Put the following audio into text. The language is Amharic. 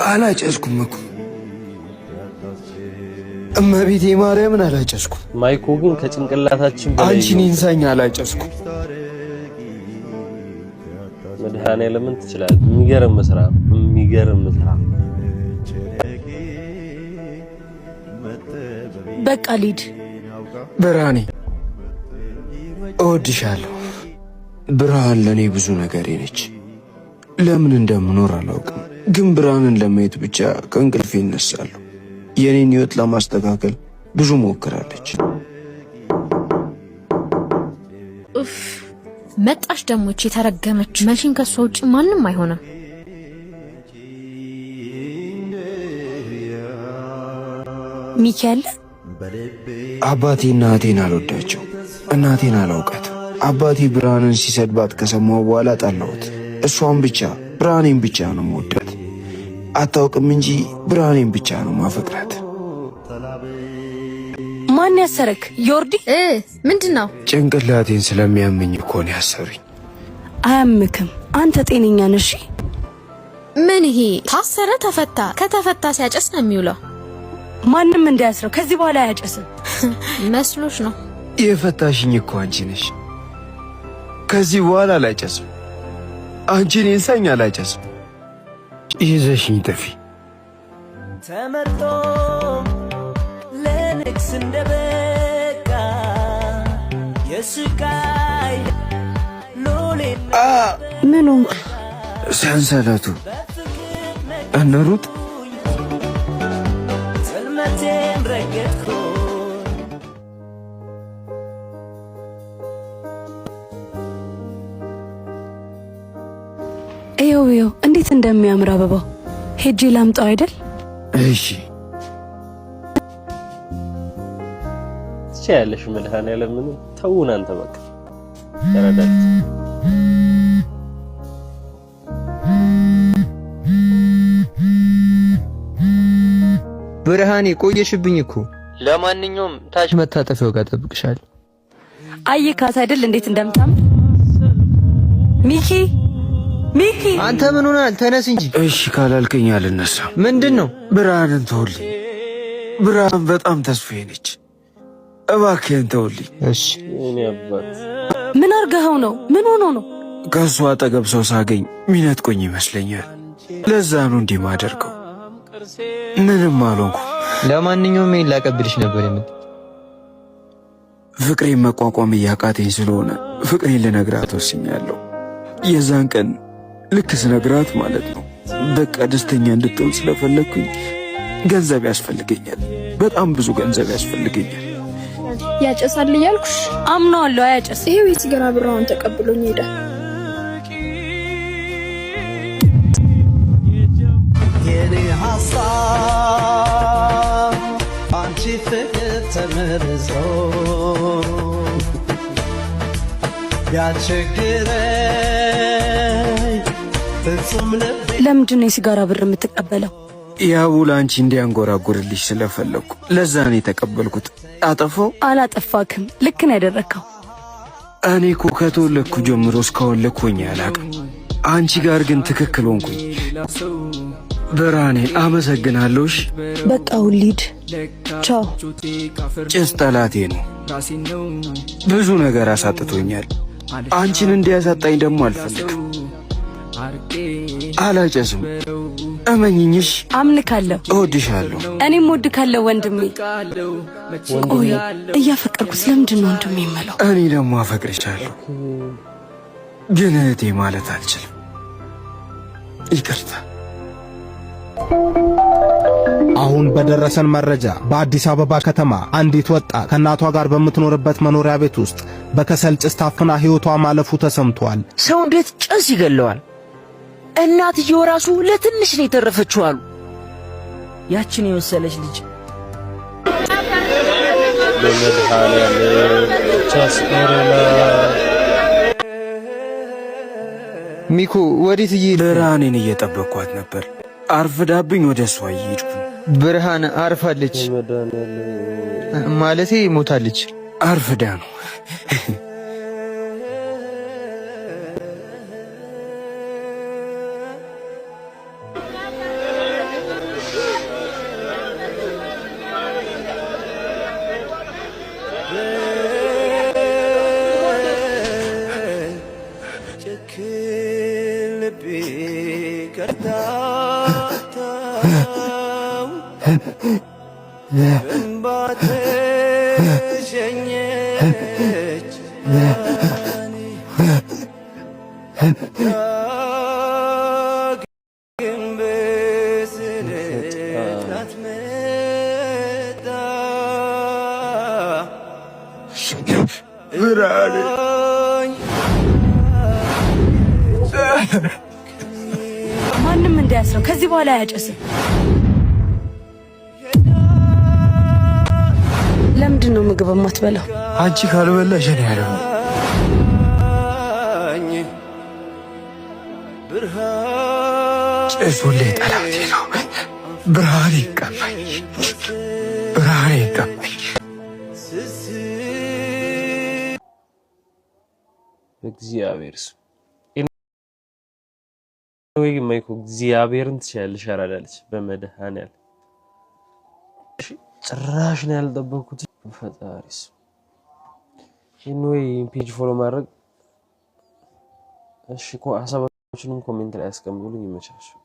አላጨስኩም እኮ እመቤቴ ማርያምን አላጨስኩም። ማይኮ ግን ከጭንቅላታችን በላይ አንቺን ይንሳኝ አላጨስኩም። መድኃኔዓለምን ትችላለህ። የሚገርም ስራ፣ የሚገርም ስራ። በቃ ሊድ ብርሃኔ እወድሻለሁ። ብርሃን ለእኔ ብዙ ነገሬ ነች። ለምን እንደምኖር አላውቅም፣ ግን ብርሃንን ለማየት ብቻ ከእንቅልፌ ይነሳለሁ። የኔን ህይወት ለማስተካከል ብዙ ሞክራለች። ኡፍ መጣሽ ደሞች የተረገመች መቼም ከሷ ውጭ ማንም አይሆንም። ሚኪ አለ። አባቴ እናቴን አልወዳቸው፣ እናቴን አላውቃት። አባቴ ብርሃንን ሲሰድባት ከሰማሁ በኋላ ጠላሁት። እሷን ብቻ ብርሃኔን ብቻ ነው መወዳት። አታውቅም እንጂ ብርሃኔን ብቻ ነው ማፈቅራት። ማን ያሰረክ? ዮርዲ ምንድን ነው? ጭንቅላቴን ስለሚያመኝ እኮ ነው ያሰሩኝ። አያምክም። አንተ ጤነኛ ነሽ? ምን ይሄ ታሰረ ተፈታ፣ ከተፈታ ሲያጨስ ነው የሚውለው። ማንም እንዳያስረው ከዚህ በኋላ አያጨስም። መስሎሽ ነው? የፈታሽኝ እኮ አንቺ ነሽ። ከዚህ በኋላ አላጨስም። አንቺን ይንሳኝ አላጨስም። ይዘሽኝ ጥፊ። ተመርጦ ለንግስ እንደበቃ የስቃይ ሎሌ ምን ሆንክ? ሰንሰለቱ እንሩጥ። ጽልመቴን ረገጥኩ። ይኸው ይኸው እንዴት እንደሚያምር አበባው። ሄጄ ላምጣው አይደል? እሺ ትችያለሽ። መድኃኔዓለምን ተውን አንተ በቃ ተረዳት። ብርሃኔ ቆየሽብኝ እኮ። ለማንኛውም ታች መታጠፊያው ጋር ጠብቅሻለሁ። አየካት አይደል እንዴት እንደምታምር። ሚኪ ሚኪ፣ አንተ ምን ሆነሃል? ተነስ እንጂ። እሺ ካላልከኝ አልነሳም። ምንድን ነው? ብርሃንን ተውልኝ። ብርሃን በጣም ተስፋዬ ነች። እባክህን ተውልኝ። እሺ የኔ አባት ምን አርገኸው ነው? ምን ሆኖ ነው? ከእሱ አጠገብ ሰው ሳገኝ ሚነጥቆኝ ይመስለኛል። ለዛ ነው እንዲህ ማደርገው። ምንም አልሆንኩም። ለማንኛውም ይሄን ላቀብልሽ ነበር የመጣሁት። ፍቅሬን መቋቋም እያቃተኝ ስለሆነ ፍቅሬን ልነግራት ወስኛለሁ። የዛን ቀን ልክ ስነግራት ማለት ነው በቃ ደስተኛ እንድትሆን ስለፈለግኩኝ ገንዘብ ያስፈልገኛል። በጣም ብዙ ገንዘብ ያስፈልገኛል። ያጨሳል እያልኩሽ አምነዋለሁ። አያጨስ። ይሄው የሲጋራ ብራውን ተቀብሎኝ ሄደ። የኔ ሀሳብ አንቺ ፍቅር ተመርዞ ቢያስቸግረኝ ፍጹም ልቤ ለምንድን ነው የሲጋራ ብር የምትቀበለው? ያው ለአንቺ እንዲያንጎራጉርልሽ ስለፈለግኩ ለዛ ነው የተቀበልኩት። አጠፋው? አላጠፋክም። ልክ ነው ያደረግከው። እኔ እኮ ከተወለድኩ ጀምሮ እስካሁን ልክ ሆኜ አላውቅም። አንቺ ጋር ግን ትክክል ሆንኩኝ። ብርሃኔ አመሰግናለሁ። እሺ በቃ ውሊድ ቻው። ጭስ ጠላቴ ነው። ብዙ ነገር አሳጥቶኛል። አንቺን እንዲያሳጣኝ ደግሞ አልፈልግም። አላጨስም። እመኝኝሽ። አምንካለሁ። እወድሻለሁ። እኔም ወድካለሁ ወንድሜ። ቆይ እያፈቀርኩት ለምንድን ነው ወንድሜ የምለው? እኔ ደግሞ አፈቅርሻለሁ፣ ግን እህቴ ማለት አልችልም። ይቅርታ። አሁን በደረሰን መረጃ በአዲስ አበባ ከተማ አንዲት ወጣት ከእናቷ ጋር በምትኖርበት መኖሪያ ቤት ውስጥ በከሰል ጭስ ታፍና ሕይወቷ ማለፉ ተሰምቷል። ሰው እንዴት ጭስ ይገለዋል? እናትየው ራሱ ለትንሽ ነው የተረፈችው አሉ። ያችን የመሰለች ልጅ በመድኃኔዓለም ቻስኮረላ ሚኮ ወዴት እየሄድክ ነው? ብርሃኔን እየጠበቅኳት ነበር። አርፍዳብኝ ወደ እሷ እየሄድኩ። ብርሃን አርፋለች፣ ማለቴ ሞታለች። አርፍዳ ነው። ልቤ ከርታታው እንባ ተሸኘች ዳግም በስለት መጣ። ብርሃኔ፣ ማንም እንዳያስረው፣ ከዚህ በኋላ አያጨስም። ለምንድን ነው ምግብ የማትበላው? አንቺ ካልበላሽ እኔ አልበላም። ጭሱ ሁሌ ጠላቴ ነው። ብርሃኔ ይቀማኝ፣ ብርሃኔ ይቀማኝ። በእግዚአብሔር ስም ወይ ማይኮ እግዚአብሔርን ትችያለሽ። አራዳለች በመድኃኒዓለም ጭራሽ ነው ያልጠበኩት። ፈጣሪ ስም anyway page follow ማድረግ እሺ። ሀሳባችሁንም comment ላይ ያስቀምጡልኝ። ይመቻችሁ።